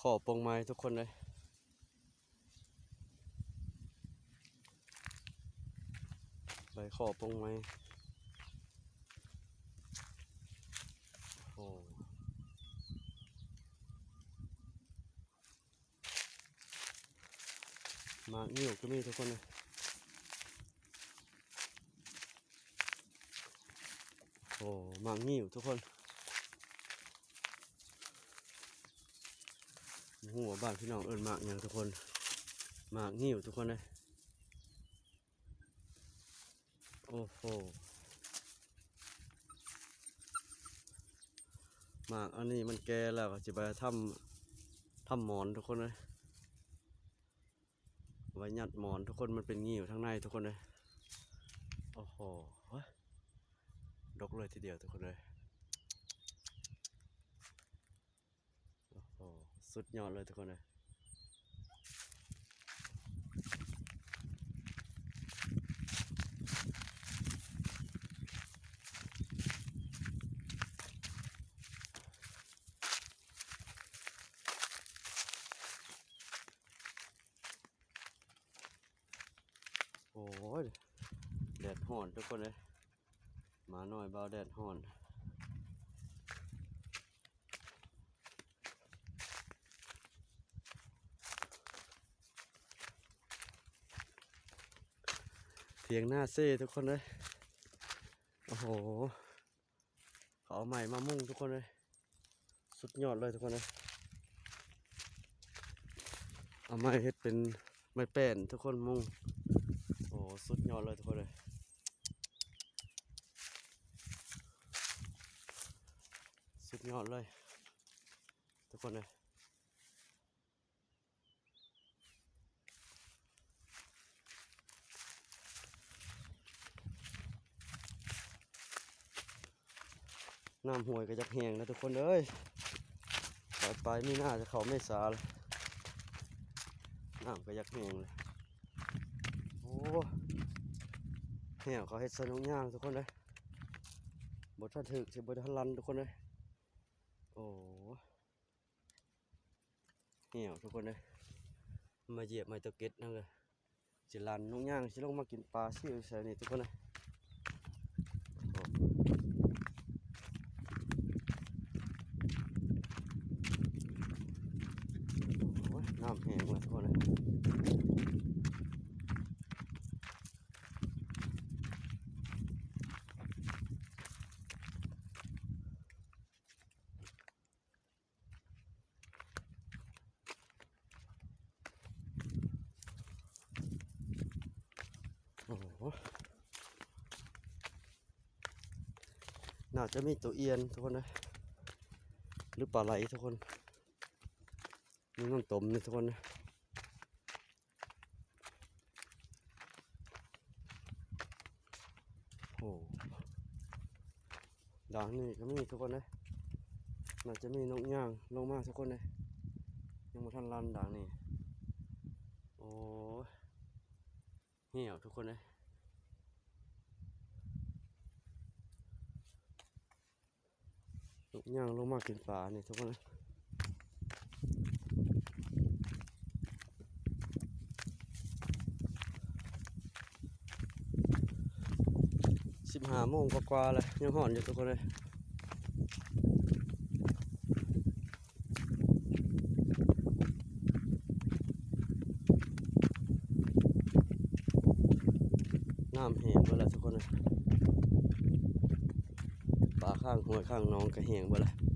ຂໍປົງໄມ້ທຸກຄົນເອີຍ ໃບຂໍປົງໄມ້. ໂອ້ ໝາກງິ້ວກໍມີທຸກຄົນເອີຍ. ໂອ້ ໝາກງິ້ວທຸກຄົນ ບໍ່ຮູ້ວ່າບ້ານພີ່ນ້ອງເອີ້ນໝາກຫຍັງທຸກຄົນ ໝາກງິ້ວທຸກຄົນເອີຍ. ໂອ້ໂຫ ໝາກອັນນີ້ມັນແກ່ແລ້ວ ກໍຊິໄປທຳ ທຳໝອນທຸກຄົນເອີຍ ໄວ້ຍັດໝອນທຸກຄົນ ມັນເປັນງິ້ວທາງໃນທຸກຄົນເອີຍ. ໂອ້ໂຫ ດົກເລີຍທີດຽວທຸກຄົນເອີຍ. ໂອ້ໂຫ ສຸດຍອດເລີຍທຸກຄົນເອີຍ. ໂອ້ຍ ແດດຮ້ອນທຸກຄົນເອີຍ ໝານ້ອຍບ່າວແດດຮ້ອນ. ຖຽງນາເຊທຸກຄົນເອີຍ ໂອ້ໂຫ ເຂົາເອົາໄມ້ມາມຸງທຸກຄົນເອີຍ ສຸດຍອດເລີຍທຸກຄົນເອີຍ. ເອົາໄມ້ເຮັດເປັນໄມ້ແປ້ນທຸກຄົນ ມຸງ ໂອ້ ສຸດຍອດເລີຍທຸກຄົນເອີຍ ສຸດຍອດເລີຍທຸກຄົນເອີຍ. ນ້ຳຫ້ວຍກໍຢາກແຫ້ງແລ້ວທຸກຄົນເອີຍ ປາຍໆມີນາຈະເຂົ້າເມສາແລ້ວ ນ້ຳກໍຢາກແຫ້ງແລ້ວ. ໂອ້ ແຫ້ວເຂົາເຮັດໃສ່ນົກຍາງທຸກຄົນເອີຍ ບໍ່ທັນຖືກ ຊິບໍ່ທັນລັນທຸກຄົນເອີຍ. ໂອ້ ແຫ້ວທຸກຄົນເອີຍ ມາຢຽບໄມ້ຕົວເກັດນຳເລີຍ ຊິລັນ ນົກຍາງຊິລົງມາກິນປາຊິວໃສ່ນີ້ທຸກຄົນເອີຍ. ໂອ້ຍ ນ້ຳແຫ້ງແລ້ວທຸກຄົນເອີຍ. ໂອ້ໂຫ ໜ້າຈະມີໂຕອ່ຽນທຸກຄົນເອີຍ ຫຼືປາໄຫຼທຸກຄົນ ມີນ້ຳຕົມນີ້ທຸກຄົນເອີຍ. ໂອ້ ດາງນີ້ກໍມີທຸກຄົນເອີຍ ໜ້າຈະມີນົກຍາງລົງມາທຸກຄົນເອີຍ ຍັງບໍ່ທັນລັນດາງນີ້. ໂອ້ຍ ແຫ້ວທຸກຄົນເອີຍ. ນົກຍາງລົງມາກິນປານີ້ທຸກຄົນເອີຍ. ສິບຫ້າໂມງກວ່າໆແລ້ວ ຍັງຮ້ອນຢູ່ທຸກຄົນເອີຍ. ນ້ຳແຫ້ງເບິດແລ້ວທຸກຄົນເອີຍ ປາຂ້າງຫ້ວຍຂ້າງໜອງກໍແຫ້ງເບິດແລ້ວ.